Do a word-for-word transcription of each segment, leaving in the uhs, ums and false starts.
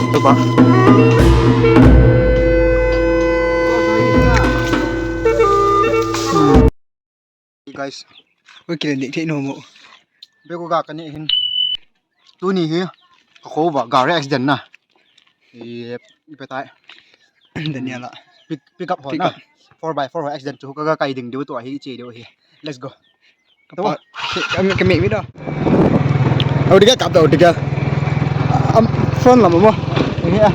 Tupa. Guys. Oi, kile dik thei nom mo. Bego ga kani hin. Tuni hi. Ka kho ba gari accident na. I, i petai. Daniela. Pick, pick up ho na. Four by four ho accident chu ka, ka kai ding diu tua hi che diu hi. Let's go. Kapa, kami, kami, mi da. Au, diga kap da, au, diga. Am, phone lama mo. Ini ah.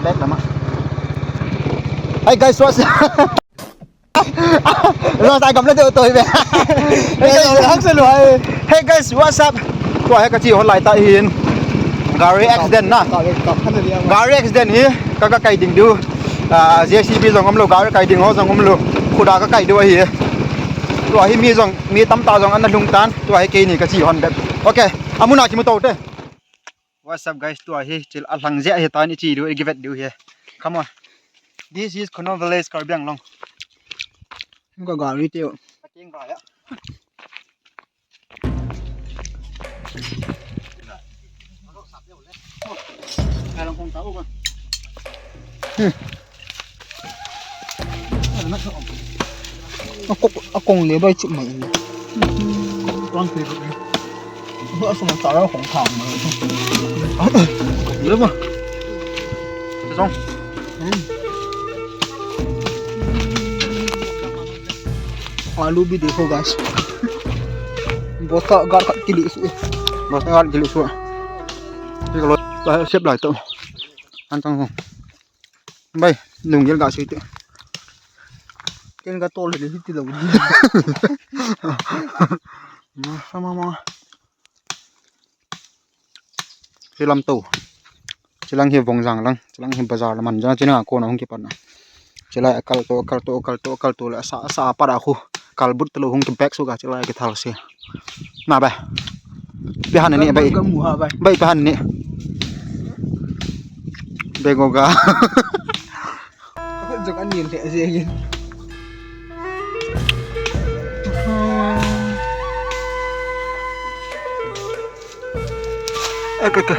Back lama. Hi guys, what's up? Lo sa gam le to to be. Hey guys, hak se lo hai. Hey guys, what's up? Tua hi ka chi hon lai ta hin. Gari accident na. Gari accident hi. Ka, ka kai ding diu. Ah, J C B jong um lo, gari kai ding ho jong um lo. Khuda ka kai diu ahi. Tua hi mi jong, mi tamtah jong ana lhung tan. Tua hi keini ka chi hon bep. Okay, amun a kimu to te. What's up guys? Tua hi chil a lhang jeh hi tan i chi diu, i kivet diu hi. Come on. This is Khono Village, Karbi Anglong. Ka gari teo. Ka ting ka ya. Hmm. A kong, a kong le bai chip mai. Ba sum ta ra kong thang mai. Le ba. Song. Alu bhi dekho guys. Bosta gar khat kili su. Bosta gar kili su. Ti ko lo, ba sep lai to. An tang ho. Bai, nung gel ga sui te. Ken ga tol le hiti lo. Ma, ma, ma. Hilam to. Chilang hi Vongjang lang, chilang hi bazar la man jang china kona hung kipan na. Chilai akal to, akal to, akal to, akal to le sa, sa para khu. Kalbut talo hung kibek su ga chilai kithal se. Na ba. Pi han ni bai. Ka mu ha bai. Bai pi han ni. Bego ga. Jok ani le je gin. Aka ka.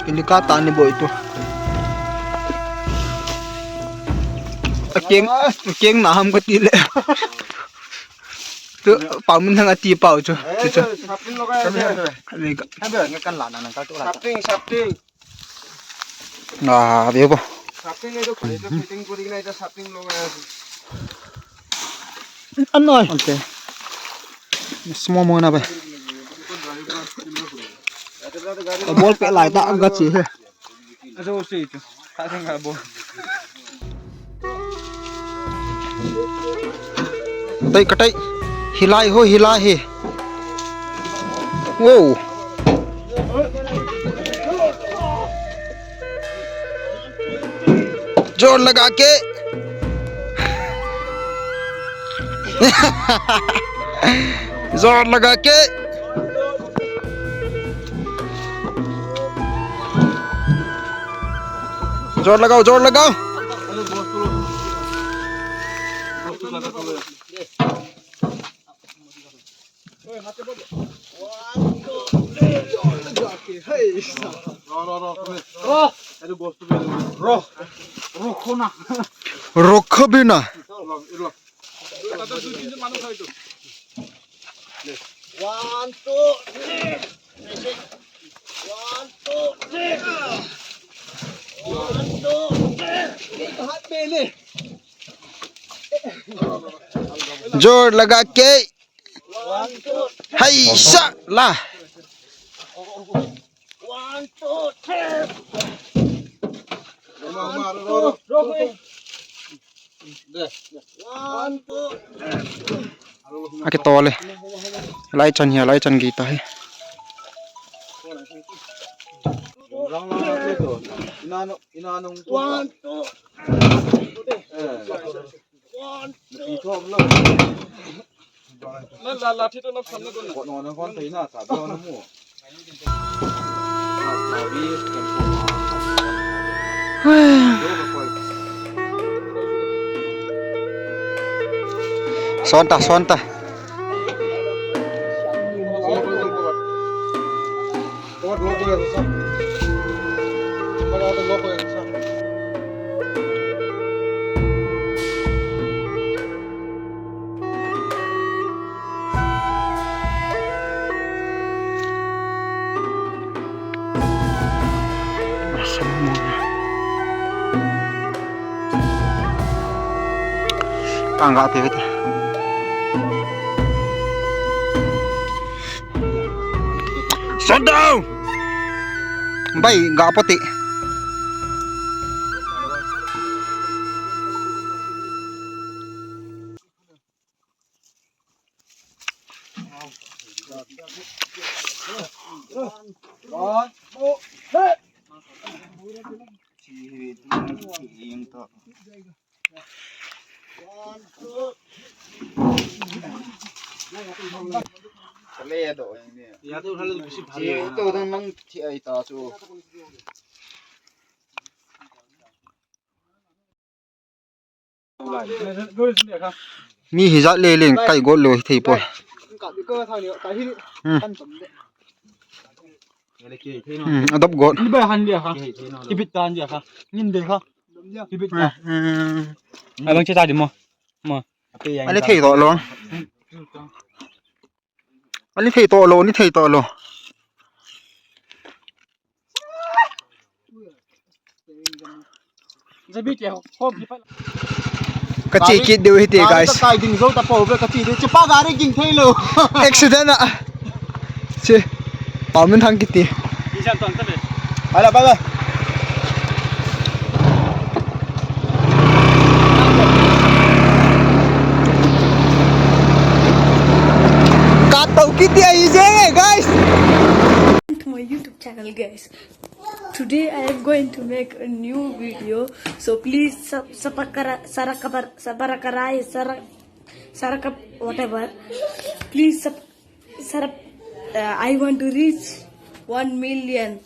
Ini kata ni boy tu. Akeng, akeng na ham kati le. Tu, pau min thang ati pau chu. Tu chu. Sapling lo kaya. Kami ka. Kami ka kan la na nang ka tu la. Sapling, sapling. Ah, view po. Sapling itu, itu fitting puri na itu sapling lo kaya. Ano? Okay. Small mo na ba? Ball pe lai ta ang gachi he. Ajo se chu. Ka thang ka bo. Tai katai. Hilai ho, hilai he. Wow. जोर लगा के। जोर लगा के। जोर लगाओ, जोर लगाओ। Rokho bina. One, two, three. One, two, three. One, two, three. जोर लगा के। One, two, three. हाय सा ला। One, two, three. One, two, three. Akitol e. Lai chan hi, lai chan gita hi. One, two. One, two. Son ta, son ta. Kang ga te te. Shut down! Bai, ga pati. Mi hijat le leng kai got lou thei poi. Hmm. Hmm, adop got. Ni bai han dia kha. Kibit tan dia kha. Nin de kha. Kibit ta. Hmm. Abang che ta di mo. Mo. Ani thei to lo. Ani thei to lo, ni thei to lo. Ka che kit diu hite, guys. Kai ding zo ta po ve ka che diu. Chepa gari ging thei lo. Accident a. Che. Pamin thang kiti. Hala, bye bye. Katou kiti ahi jeng e, guys. To my YouTube channel, guys. Today I am going to make a new video, so please sub-, subscribe, sarakapar, sabarakarai, sarak, sarakap, whatever. Please sub, sarap, uh, I want to reach one million.